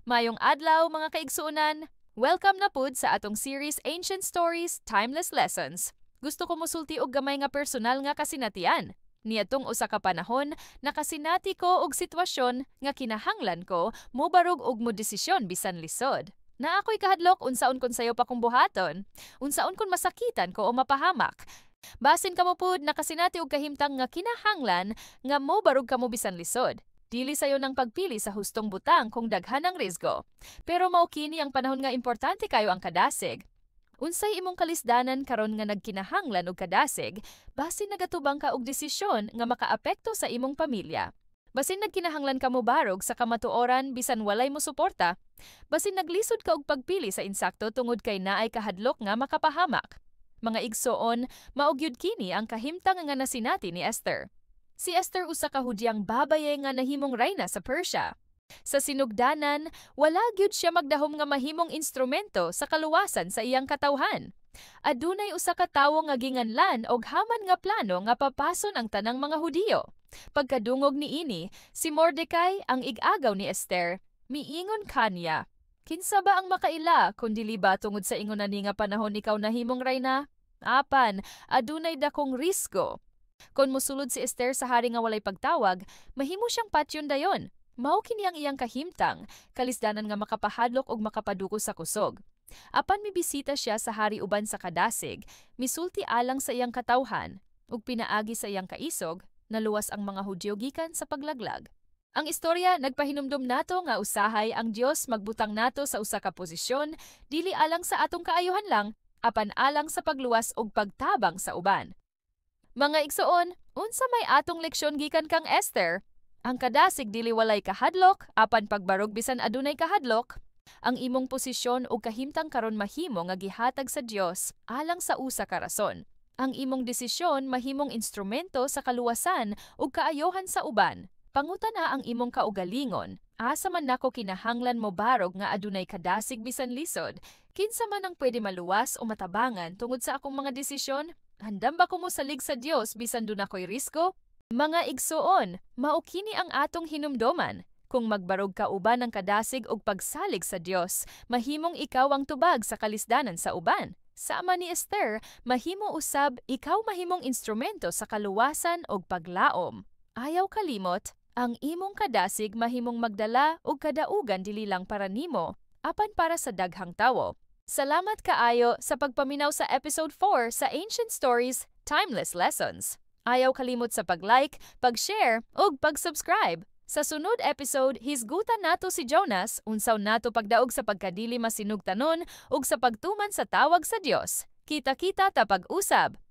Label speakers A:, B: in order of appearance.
A: Maayong adlaw, mga kaigsuonan. Welcome na pud sa atong series Ancient Stories, Timeless Lessons. Gusto ko mosulti og gamay nga personal nga kasinatian. Niadtong usa ka panahon, nakasinati ko og sitwasyon nga kinahanglan ko mobarog og modesisyon bisan lisod. Naa ko'y kahadlok unsaon kon sayo pa kong buhaton, unsaon kon masakitan ko o mapahamak. Basin kamo pud nakasinati og kahimtang nga kinahanglan nga mobarog kamo bisan lisod. Dili sayo nang pagpili sa hustong butang kung daghan ang risgo. Pero mao kini ang panahon nga importante kayo ang kadasig. Unsay imong kalisdanan karon nga nagkinahanglan og kadasig, basin nagatubang ka og desisyon nga makaapekto sa imong pamilya? Basin nagkinahanglan ka mobarog sa kamatuoran bisan walay mo suporta. Basin naglisod ka og pagpili sa insakto tungod kay naay kahadlok nga makapahamak. Mga igsoon, mao gyud kini ang kahimtang nga nasinati ni Esther. Si Esther, usa ka Hudyang babaye nga nahimong rayna sa Persia. Sa sinugdanan, wala gyud siya magdahom nga mahimong instrumento sa kaluwasan sa iyang katawhan. Adunay usa ka tawo nga ginganlan og haman nga plano nga papason ang tanang mga Hudiyo. Pagkadungog niini, si Mordecai, ang ig-agaw ni Esther, miingon kaniya, "Kinsa ba ang makaila kung dili ba tungod sa ingon ani nga panahon ikaw nahimong rayna?" Apan, adunay dakong risgo. Kon mosulod si Esther sa hari nga walay pagtawag, mahimo siyang patyon dayon. Mao kini ang iyang kahimtang, kalisdanan nga makapahadlok og makapaduko sa kusog. Apan mibisita siya sa hari uban sa kadasig, misulti alang sa iyang katawhan, ug pinaagi sa iyang kaisog, naluwas ang mga Hudyo gikan sa paglaglag. Ang istorya nagpahinumdom nato nga usahay ang Dios magbutang nato sa usa ka posisyon dili alang sa atong kaayohan lang, apan alang sa pagluwas ug pagtabang sa uban. Mga igsoon, unsa may atong leksyon gikan kang Esther? Ang kadasig dili walay kahadlok, apan pagbarog bisan adunay kahadlok. Ang imong posisyon ug kahimtang karon mahimo nga gihatag sa Dios alang sa usa ka rason. Ang imong desisyon mahimong instrumento sa kaluwasan ug kaayohan sa uban. Pangutana ang imong kaugalingon. Asa man nako kinahanglan mobarog nga adunay kadasig bisan lisod? Kinsa man ang pwede maluwas o matabangan tungod sa akong mga desisyon? Handam ba ko mosalig sa Dios bisan duna ko'y risgo? Mga igsoon, mao kini ang atong hinumdoman. Kung magbarog ka uban ang kadasig og pagsalig sa Dios, mahimong ikaw ang tubag sa kalisdanan sa uban. Sama ni Esther, mahimo usab ikaw mahimong instrumento sa kaluwasan og paglaom. Ayaw kalimot, ang imong kadasig mahimong magdala og kadaugan dili lang para nimo, apan para sa daghang tawo. Salamat kaayo sa pagpaminaw sa episode 4 sa Ancient Stories, Timeless Lessons. Ayaw kalimot sa pag-like, pag-share, ug pag-subscribe. Sa sunod episode, hisgutan nato si Jonas, unsaon nato pagdaog sa pagkadili masinugtanon ug sa pagtuman sa tawag sa Dios. Kita-kita ta pag-usab.